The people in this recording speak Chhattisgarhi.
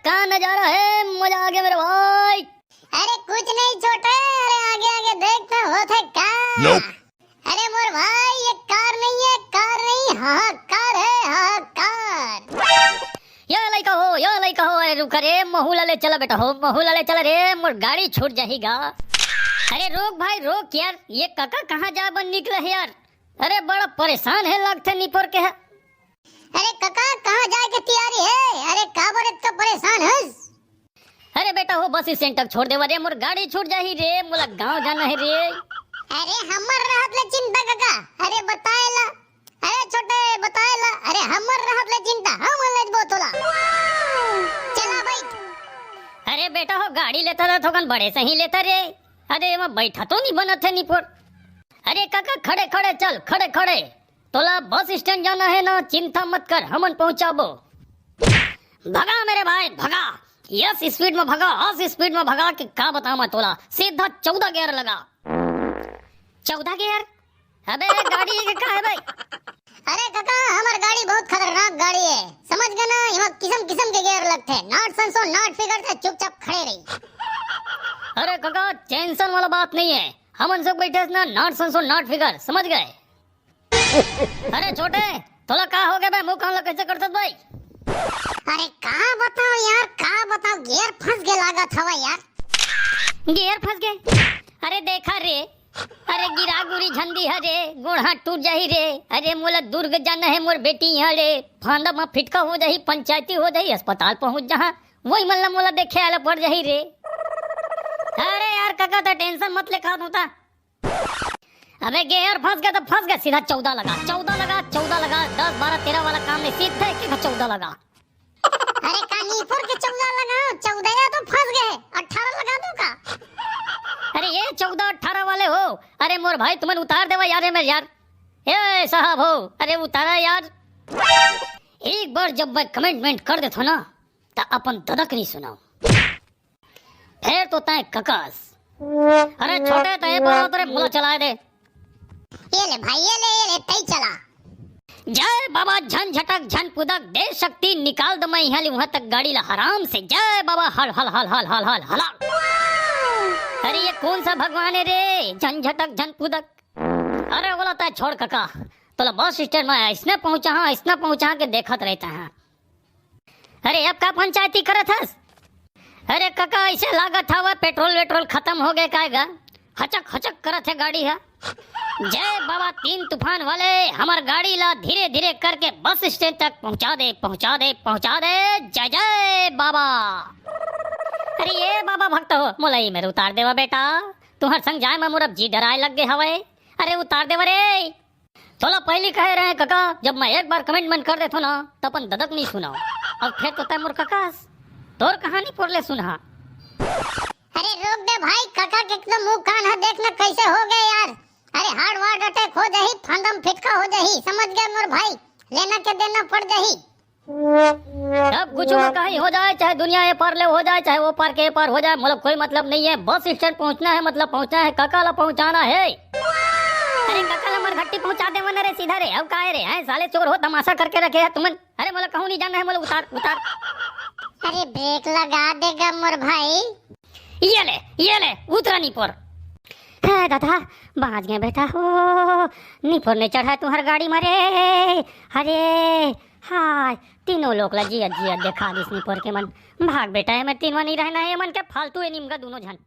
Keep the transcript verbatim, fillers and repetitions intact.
का नजारा है, मजा आ गया मेरे भाई। अरे कुछ नहीं छोटे, अरे आगे आगे देख तो होत है का। Nope। अरे मोर भाई, ये कार नहीं है, कार नहीं, हाहाकार है, हाहाकार। या लइका हो, या लइका हो, अरे रुक रे, महू ला ले चला बेटा हो, महू ला ले चला रे, मोर गाड़ी छूट जाही गा। अरे रुक भाई रुक यार, ये कका कहाँ जाए बर निकले है यार? अरे बड़ा परेशान है लगथे निपोर के है। अरे कका, कहाँ जाए के तैयारी है? अरे काबर इतना परेशान हस? अरे बेटा हो, बस स्टैंड तक छोड़ देवा रे, मोर गाड़ी छूट जाही रे, मोला गांव जाना है रे। अरे हमर रहत ले चिंता कका, अरे बताए ला, अरे छोटे बताए ला, अरे हमर रहत ले चिंता, हम ले जबो तोला। चला भाई। अरे बेटा हो, गाड़ी लेता था थोकन बड़े सही लेता रे। अरे एमा बैठा तो नहीं बनत है निपोर। अरे काका, खड़े खड़े चल, खड़े खड़े। तोला बस स्टैंड जाना है ना, चिंता मत कर, हमन पहुंचाबो। भगा मेरे भाई, भगा। यस स्पीड में भगा, अस स्पीड में भगा कि का बतावा मैं तोला। सीधा चौदह गियर लगा। चौदह गियर? अबे गाड़ी के का है भाई? अरे काका, हमर गाड़ी बहुत खतरनाक गाड़ी है, समझ गए ना? एमा किसम किसम के गियर लगथे, not सनसो not फिगर से चुपचाप खड़े रही। अरे काका, टेंशन वाला बात नहीं है, हमन सब बैठे ना, not सनसो not फिगर, समझ गए? अरे छोटे, तोला का हो गया बे? मुंह कान ला कैसे करथस भाई? अरे का बताओ यार, का बताओ, गियर फंस गे लागत हवा यार। गियर फंस गे? अरे देखा रे, अरे गिरा गुरी झंदी ह रे, गोड़ हाथ टूट जाही रे। अरे मोला दुर्ग जाना है मोर बेटी यहाँ रे, फांदा म फिटका हो जाही, पंचायती हो जाही, अस्पताल पहुंच जहा, वही मन ला मोला देखे आला पड़ जाही रे। अरे यार काका, त टेंशन मत ले, का होता। अबे गियर फंस गया तो फंस गया, सीधा चौदह लगा, चौदह लगा, चौदह लगा, दस बारह तेरह वाला काम नहीं, सीधा एक एक चौदह लगा। अरे का निपोर के चौदह लगा, चौदह या तो फंस गए, अठारह लगा दो का? अरे ये चौदह अठारह वाले हो, अरे मोर भाई तुमन उतार देवा यार, ये मेरे यार, ए साहब हो, अरे उतारा यार। एक बार जब मैं कमिटमेंट कर देथो ना, त अपन ददक नहीं सुनाओ। फेर तो तैं ककस। अरे छोटे, तैं बोला तो रे, मोला चलाए दे। ये ले भाई, ये ले, ये ले, तैं चला। जय बाबा, झन झटक झन पुदक, दे शक्ति, निकाल दो मैं यहाँ ले वहाँ तक गाड़ी ला हराम से। जय बाबा, हल हल हल हल हल हल हला। अरे ये कौन सा भगवान है रे, झन झटक झन पुदक? अरे बोला तैं छोड़ कका, तोला बस स्टैंड में ऐसने पहुँचा हाँ, ऐसने पहुँचा के देखत रहता है। अरे अब का पंचायती करत हस? अरे कका, ऐसे लागत हवा पेट्रोल वेट्रोल खत्म हो गए काय गा? हचक हचक करत है गाड़ी है। जय बाबा तीन तूफान वाले, हमर गाड़ी ला धीरे धीरे करके बस स्टैंड तक पहुंचा दे, पहुंचा दे, पहुंचा दे। जय जय बाबा। अरे ये बाबा भक्त हो, मोला ई मेर उतार देवा बेटा, तुहर संग जाए में मोर अब जी डराए लग गए हवे। अरे उतार देवा रे। तोला पहिली कहे रहे कका, जब मैं एक बार कमिटमेंट कर देथो ना, त अपन ददक नहीं सुनाओ। अब फेर तो तैं मोर ककास, तोर कहानी पोरले सुनहा। अरे रोक दे भाई, कका के एकदम मुंह कान ह, देख ना कैसे हो गए यार। अरे हार्ट वार्ट अटैक हो जाही, फांदम फिटका हो जाही, समझ गए मोर भाई, लेना के देना पड़ जाही। सब कुछ में कहीं हो जाए, चाहे दुनिया ए पार ले हो जाए, चाहे वो पार के ए पार हो जाए, मतलब कोई मतलब नहीं है। बस स्टैंड पहुंचना है, मतलब पहुंचना है, कका ला पहुंचाना है। अरे कका ला मरघट्टी पहुंचा दे वरना रे सीधा रे, अब काहे रे, हैं साले चोर हो, तमाशा करके रखे है तुमन। अरे मोला कहूं नहीं जाना है, मोला उतार, उतार। अरे ब्रेक लगा देगा मोर भाई। ये ले, ये ले, उतरा निपोर। हे दादा, बांच गए बेटा हो, निपोर नहीं चढ़ा तुहर गाड़ी मरे। अरे, हाय, तीनों लोग ला जियत जियत देखा दिस निपोर के मन। भाग बेटा, एमे तीन मन ही रहना है, एमन के फालतू ए निमगा दोनों झन।